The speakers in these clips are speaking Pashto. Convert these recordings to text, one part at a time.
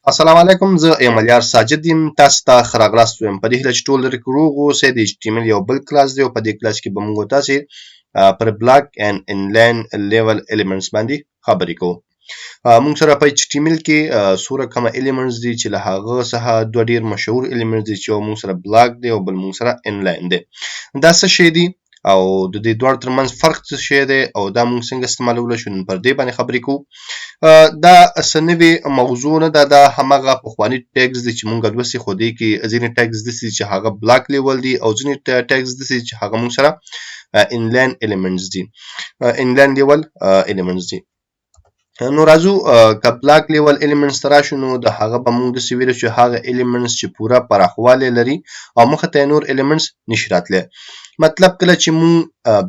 السلام علیکم، زه ایمل ساجد یم. تاسو ته ښه راغلاست وایم، په دې هیله چې ټول روغ اوسئ. د HTML یو بل کلاس دی او په دې کلاس کې به موږ تاسو پر block and inline level elements باندې خبرې کوو. موږ سره په HTML کې څو رقمه elements دي چې له هغه څخه دوه ډیر مشهور elements دي، چې یو موږ سره block دی او بل موږ سره inline دی. دا څه شی دي او د دې دواړو ترمنځ فرق څه شی دی او دا موږ څنګه استعمالولی شو، نن پر دې باندې خبرې کوو. دا څه نوې موضوع نه ده، دا هماغه پخواني tags دي چې موږ لوستي، خو دې کې ځینې tags داسې دي چې هغه block level دي او ځینې tags داسې دي چې هغه موږ سره inline elements دي، inline level elements دي. نو راځو، که block level elements ته راشو، نو د هغه به موږ داسې ویلی شو، هغه elements چې پوره پراخوالی لري او مخه ته یې نور elements نشي راتلی. مطلب کله چې موږ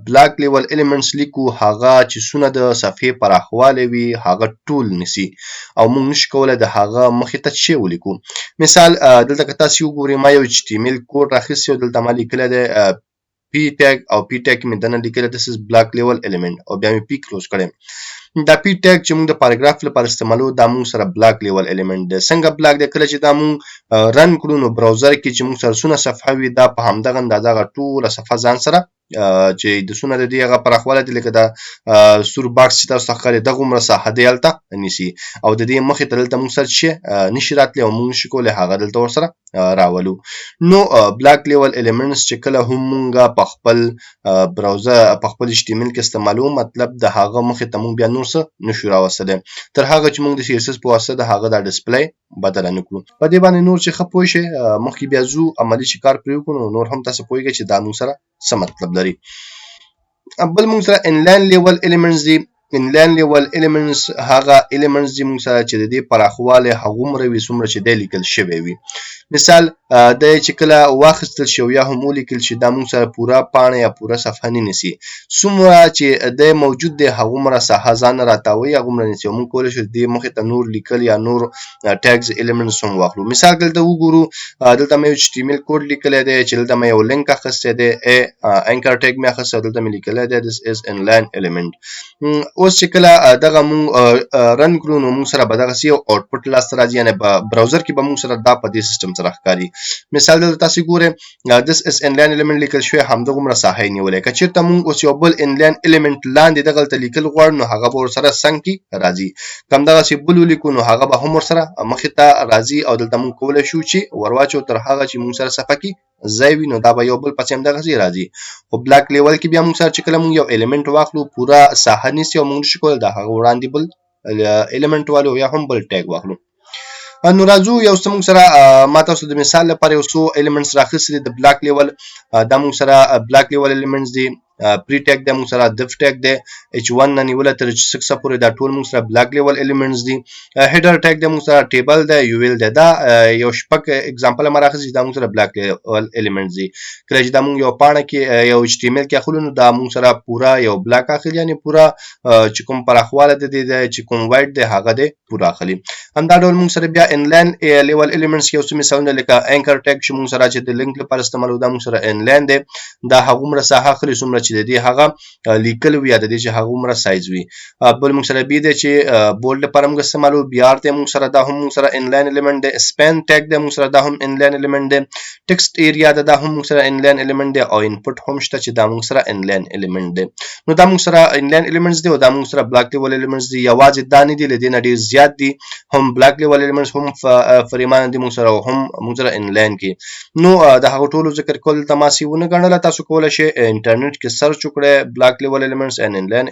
block level elements لیکو، هغه چې څونه د صفحې پراخوالی وي هغه ټول نیسي او موږ نشو کولی د هغه مخې ته شی ولیکو. مثال، دلته که تاسو وګورئ، ما یو HTML code راخیستی او دلته ما لیکلی دی p tag او p tag کې مې دننه لیکلی "This is block level element" او بیا مې p close کړی. دا p tag چې موږ د پاراګراف لپاره استعمالو، دا موږ سره block level element دی. څنګه block دی؟ کله چې دا موږ run کړو، نو browser کې چې موږ سره څونه صفحه وي، دا په همدغه اندازه هغه ټوله صفحه ځان سره چې د څونه د دې هغه پراخوالی دی، لکه دا سور box چې تاسو ته ښکاري، دغومره ساحه دی هلته نیسي او د دې مخې ته دلته موږ سره شی نشي راتلی او موږ نشو کولی هغه دلته ورسره راولو. نو block level elements چې کله هم مونږ په خپل browser، په خپل HTML کې استعمالو، مطلب د هغه مخې ته مونږ بیا نور څه نشو راوستلی تر هغه چې مونږ د CSS په واسطه د هغه دا display بدله نه کړو. په دې باندې نور چې ښه پوه شئ، مخکې بیا ځو، عملي چې کار پرې وکړو، نو نور هم تاسو پوهیږئ چې دا مونږ سره څه مطلب لري. بل مونږ سره inline level elements دي. Inline level elements هغه elements دي موږ سره چې د دې پراخوالی هغومره وي څومره چې دی لیکل شوی وي. مثال، دی چې کله واخیستل شي او یا هم ولیکل شي، دا موږ سره پوره پاڼه یا پوره صفحه نه نیسي. څومره چې دی موجود دی، هغومره ساحه ځان راتاوي، هغومره نیسي او موږ کولی شو د دې مخې ته نور لیکل یا نور tags elements هم واخلو. مثال، دلته وګورو، دلته مې یو HTML code لیکلی دی چې دلته مې یو لینک اخیستی دی، a anchor tag مې اخیستی او دلته مې لیکلی دی "This is inline element". اوس چې کله دغه مونږ run کړو، نو مونږ سره به دغسې یو output لاسته راځي، یعنې په browser کې به مونږ سره دا په دې سیستم سره ښکاري. مثال، دلته تاسو ګورئ، "This is inline element" لیکل شوی، همدغومره ساحه یې نیولې. که چېرته مونږ اوس یو بل inline element لاندې دغلته لیکل غواړو، نو هغه به ورسره څنګ کې راځي. که همدغسې بل ولیکو، نو هغه به هم ورسره مخې ته راځي او دلته مونږ کولی شو چې ورواچو تر هغه چې مونږ سره صفحه کې ځای وي، نو دا به یو بل پسې همدغسې راځي. خو block level کې بیا موږ سره چې کله موږ یو element واخلو، پوره ساحه نیسي او موږ نشو کولی د هغه وړاندې بل element والو یا هم بل tag واخلو. نو راځو، یو څه موږ سره، ما تاسو د مثال لپاره یو څو elements راخیستي دي د block level. دا موږ سره block level elements دي. Pre tag دی موږ سره، div tag دی، h1 نه نیولې تر h6 پورې، دا ټول موږ سره block level elements دي. Header tag دی موږ سره، table دی، ul دی. دا یو شپږ example ما راخیستي، دا موږ سره block level elements دي. کله چې دا موږ یو پاڼه کې، یو HTML کې اخلو، نو دا موږ سره پوره یو block اخلي، یعنی پوره چې کوم پراخوالی دی، چې کوم width دی، هغه دی پوره اخلي. همدا ډول موږ سره بیا inline level elements یو څه مثالونه، لکه anchor tag چې موږ سره چې د لینک لپاره استعمالو، دا موږ سره inline دی. دا هغومره ساحه اخلي څومره چې د دې هغه لیکل وي یا د دې چې هغومره سایز وي. بل موږ سره b دی چې bold لپاره موږ استعمالو. br دی موږ سره، دا هم موږ سره inline element دی. Span tag دی موږ سره، دا هم inline element دی. Text area ده، دا هم موږ سره inline element دی او input هم شته چې دا موږ سره inline element دی. نو دا موږ سره inline elements دی او دا موږ سره block level elements دي. یوازې دا نه دي، له دې نه ډېر زیات دي. هم block level elements هم فریمان دي موږ سره او هم موږ سره inline کې. نو د هغه ټولو ذکر کول ته ما سی ونه ګڼله. تاسو کولی شئ انټرنیټ کې search وکړئ، block level elements and inline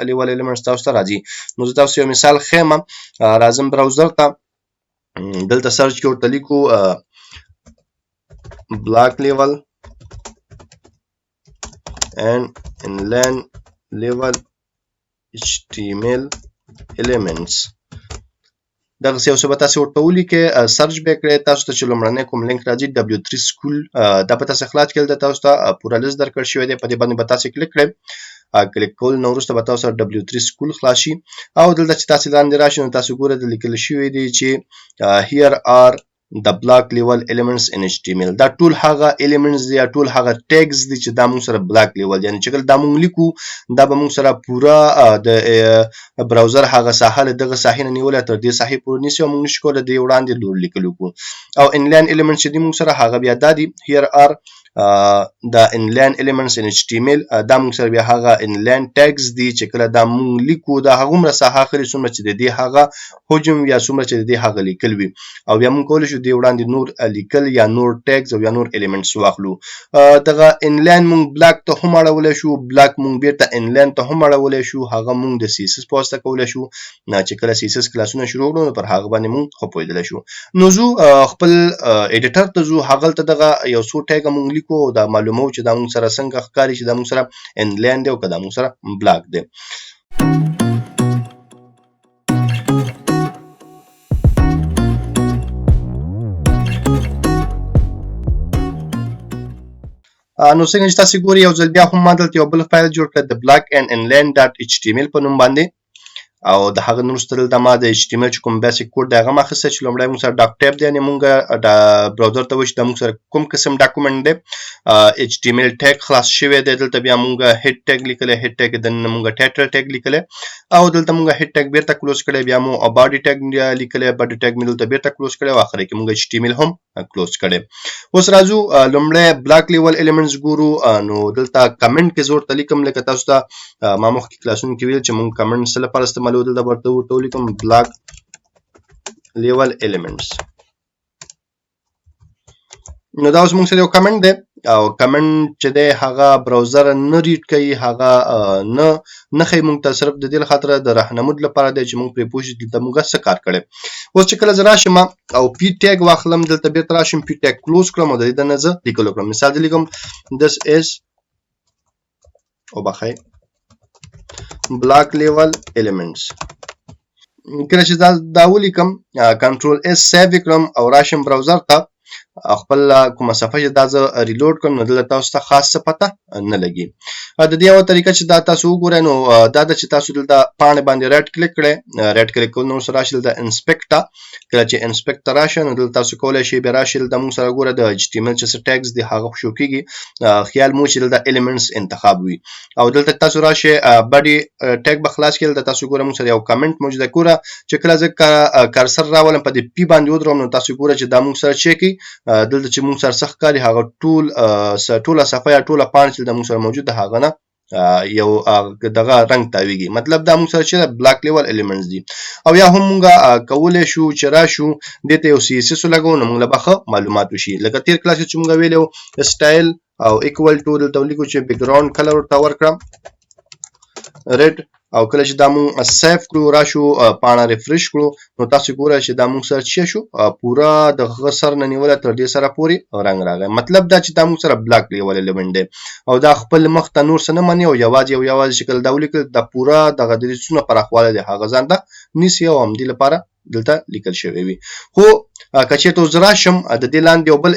level elements، تاسو ته راځي. نو زه تاسو یو مثال ښیم. راځم browser ته، دلته search کې ورته لیکو block level and inline level HTML elements. دغسې یو څه به تاسو ورته ولیکئ، search به کړئ، تاسو ته چې لومړنی کوم لینک راځي، W3 School، دا به تاسو خلاص کړئ. تاسو ته پوره list درکړ شوی دی، په دې باندې به تاسو کلیک کړئ. کلیک کول نو وروسته به تاسو W3 School خلاص شي او دلته چې تاسو لاندې راشئ، نو تاسو ګورئ د لیکل شوی دی چې here are د block level elements in HTML. دا ټول هغه elements دي یا ټول هغه tags دي چې دا موږ سره block level، یعنی چې کله دا موږ لیکو دا به موږ سره پوره د browser هغه ساحه له دغه ساحې نه نیولې تر دې ساحې پورې نیسي او موږ نشو کولی دې وړاندې نور لیکل وکړو. او inline elements چې دي موږ سره هغه بیا دا دي، here are د inline elements in HTML. دا موږ سره بیا هغه inline tags دي چې کله دا موږ لیکو دا هغومره ساحه اخلي څومره چې د دې هغه حجم یا څومره چې د دې هغه لیکل وي، او بیا موږ کولی شو دې وړاندې نور لیکل یا نور tags او یا نور elements واخلو. دغه inline موږ block ته هم اړولی شو، block موږ بیرته inline ته هم اړولی شو. هغه موږ د CSS په واسطه کولی شو چې کله CSS کلاسونه شروع کړو نو پر هغه باندې موږ ښه پوهېدلی شو. نو ځو خپل editor ته ځو، هغلته دغه یو څو tag موږ لیکو او دا معلومو چې دا موږ سره څنګه ښکاري، چې دا موږ سره inline دی او که دا موږ سره block دی. نو څنګه چې تاسو ګورئ یو ځل بیا هم ما دلته یو بل فایل جوړ کړ د block and inline dot HTML په نوم باندې، او د هغه نه وروسته دلته ما د HTML چې کوم basic code دی هغه ما اخیستی چې لومړی موږ سره doctype دی، یعنې موږ د browser ته وایو چې دا موږ سره کوم قسم document دی. HTML tag خلاص شوی دی، دلته بیا موږ head tag لیکلی، head tag دننه موږ title tag لیکلی او دلته موږ head tag بیرته close کړی، بیا مو body tag لیکلی، body tag مې دلته بیرته close کړی او اخر کې موږ HTML هم close کړی. اوس راځو لومړی block level elements ګورو. نو دلته کمنټ کې زه ورته لیکم، لکه تاسو ته ما مخکې کلاسونو کې ویل چې موږ کمنټ څه لپاره استعمالوو، دلته ورته ولیکم block level elements. نو دا اوس موږ سره یو کمنټ دی، او کمنټ چې دی هغه browser نه read کوي، هغه نه ښیي موږ ته، صرف د دې لخاطره د رهنمود لپاره دی چې موږ پرې پوه شو دلته موږ څه کار کړی. اوس چې کله زه راشم او p tag واخلم، دلته بیرته راشم p tag close کړم او د دې دننه زه لیکل وکړم. مثال زه لیکم this is وبخښئ block level elements. کله چې دا ولیکم control S save کړم او راشم browser ته خپل کومه صفحه چې دا زه reload کړم، نو دلته تاسو ته خاص څه پته نه لګي. د دې یوه طریقه چې دا تاسو وګورئ نو دا ده چې تاسو دلته پاڼې باندې right click کړئ، right click کول نو سره راشي دلته inspect ته. کله چې inspect ته راشه نو دلته تاسو کولی شئ بیا راشي دلته موږ سره ګوره د HTML چې څه tags دي هغه شو کېږي، خیال مو چې دلته elements انتخاب وي، او دلته تاسو راشئ body tag به خلاص کړئ. دلته تاسو ګوره موږ سره یو کمنټ موجود دی، ګوره چې کله زه cursor راولم په دې p باندې ودروم نو تاسو ګوره چې دا موږ سره چې کوي دلته چې موږ سره څه ښکاري هغه ټوله صفحه یا ټوله پاڼه چې دلته موږ سره موجود ده هغه نه یو دغه رنګ تاویږي. مطلب دا موږ سره چې block level elements دي. او یا هم موږ کولی شو چې راشو دې ته یو CSS ولګوو نو موږ له به ښه معلومات وشي. لکه تېر کلاس کې چې موږ ویلی وو سټایل او equal to دلته ولیکو چې background color ورته ورکړم red، او کله چې دا موږ save کړو راشو پاڼه refresh کړو نو تاسو ګورئ چې دا موږ سره څه شو پوره د هغه سر نه نیولې تر دې سره پورې رنګ راغی. مطلب دا چې دا موږ سره block level element دی او دا خپل مخ ته نور څه نه مني او یوازې او یوازې چې کله دا ولیکل دا پوره دغه د دې څومره پراخوالی دی هغه ځان ته نیسي او همدې لپاره دلته لیکل شوی وي. خو که چېرته اوس راشم د دې لاندې یو بل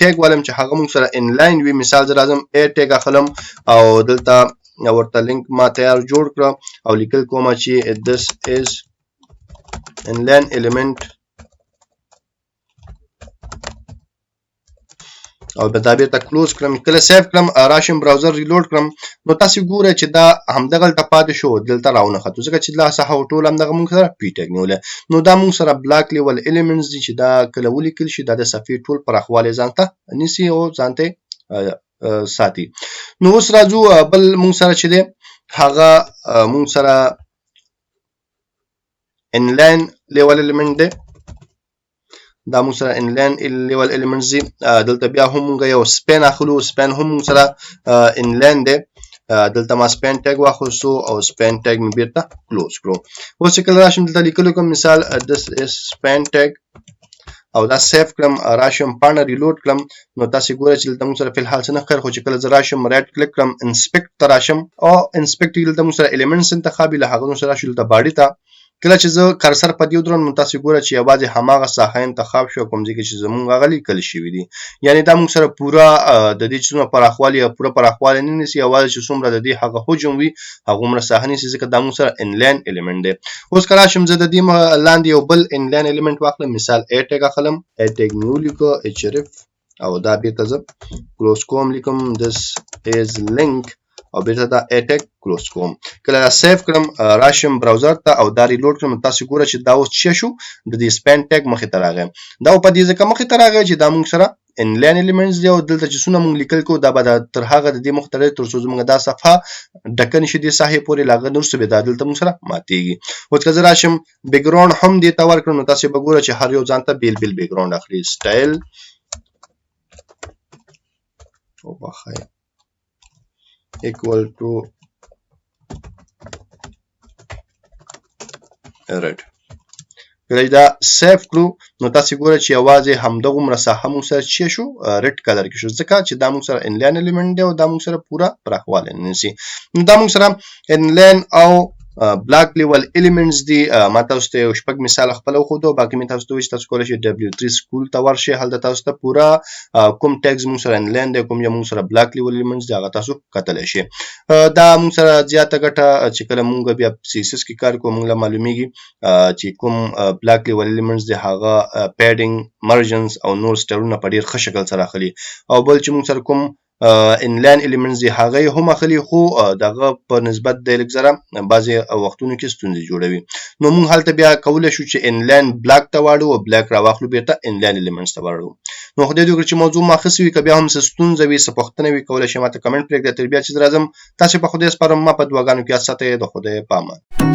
tag والم چې هغه موږ سره inline وي، مثال زه راځم a tag اخلم او دلته ورته لینک ما تیار جوړ کړه او لیکل کوم چې this is inline element او دا بیرته close کړم. کله save کړم راشم browser reload کړم نو تاسو ګورئ چې دا همدغلته پاتې شو دلته راونه ختو، ځکه چې دا ساحه ټول همدغه موږ سره p tag نیولی. نو دا موږ سره block level elements دي چې دا کله ولیکل شي دا د صفحې ټول پراخوالی ځان ته نیسي او ځان ته ساتي. نو اوس راځو بل موږ سره چې دی هغه موږ سره inline level element دی. دا موږ سره inline level elements دي. دلته بیا هم موږ یو span اخلو، span هم موږ سره inline دی. دلته ما span tag واخیستو او span tag مې بیرته close کړو. اوس چې کله راشم دلته لیکلو کوم مثال this is span tag او دا save کړم راشم پاڼه reload کړم نو تاسو ګورئ چې دلته موږ سره فلحال څه نه ښکاري، خو چې کله زه راشم right click کړم inspect ته راشم او inspect دلته موږ سره elements انتخاب له هغه سره راشو دلته body ته. کله چې زه cursor په دې ودروم، نو تاسو ګوره چې یوازې هماغه ساحه انتخاب شو کوم ځای کې چې زمونږ هغه لیکل شوي دي. یعنی دا موږ سره پوره د دې څومره پراخوالی یا پوره پراخوالی نه نیسي، یوازې چې څومره د دې هغه حجم وي هغومره ساحه نیسي، ځکه دا موږ سره inline element دی. اوس که راشم زه د دې لاندې یو بل inline element واخلم، مثال a tag اخلم، a tag مې ولیکو، href، او دا بیرته زه close کوم، لیکم this is link، او بیرته دا a tag close کوم. کله دا save کړم، راشم browser ته او دا reload کړم، تاسو ګوره چې دا اوس څه شو؟ د دې span tag مخې ته راغی. دا په دې ځکه مخې ته راغی چې دا موږ سره inline elements دی، او دلته چې څونه موږ لیکل کوو دا به تر هغه د دې مخ ته تر څو زموږ دا صفحه ډکه نشي دې ساحې پورې، له هغه وروسته به دا دلته موږ سره ماتېږي. اوس که زه راشم background هم دې ته ورکړم، نو تاسو به ګوره چې هر یو ځان ته بیل بیل background اخلي. سټایل، وبخښئ، equal to red. کله چې دا save کړو، نو تاسو ګورئ چې یوازې همدغومره ساحه موږ سره چې شو red color کې شو، ځکه چې دا موږ سره inline element دی او دا موږ سره پوره پراخوالی نه نیسي. نو دا موږ سره inline او block level elements دي. ما تاسو ته یو شپږ مثال خپل وښودو، باقي مې تاسو ته وویل چې تاسو کولی شئ W3Schools ته ورشئ، هلته تاسو ته پوره کوم tags موږ سره inline دی، کوم یې موږ سره block level elements دی، هغه تاسو کتلی شئ. دا موږ سره زیاته ګټه چې کله موږ بیا CSS کې کار کوو، موږ له معلومیږي چې کوم block level elements دی هغه padding، margins او نور سټایلونه په ډیر ښه شکل سره اخلي، او بل چې موږ سره کوم inline elements دی هغه یې هم اخلي، خو دغه په نسبت د لږ سره بعضې وختونو کې ستونزې جوړوي. نو موږ هلته بیا کولی شو چې inline block ته واړو او block راواخلو، بیرته inline elements ته واړو. نو خدای دې وکړي چې موضوع مو اخیستې وي. که بیا هم څه ستونزه وي، څه پوښتنه وي، کولی شئ ماته کمنټ پرېږدئ. تر بیا چې زه راځم، تاسې په خدای سپارم، ما په دعاګانو کې یاد ساتئ. د خدای په امان.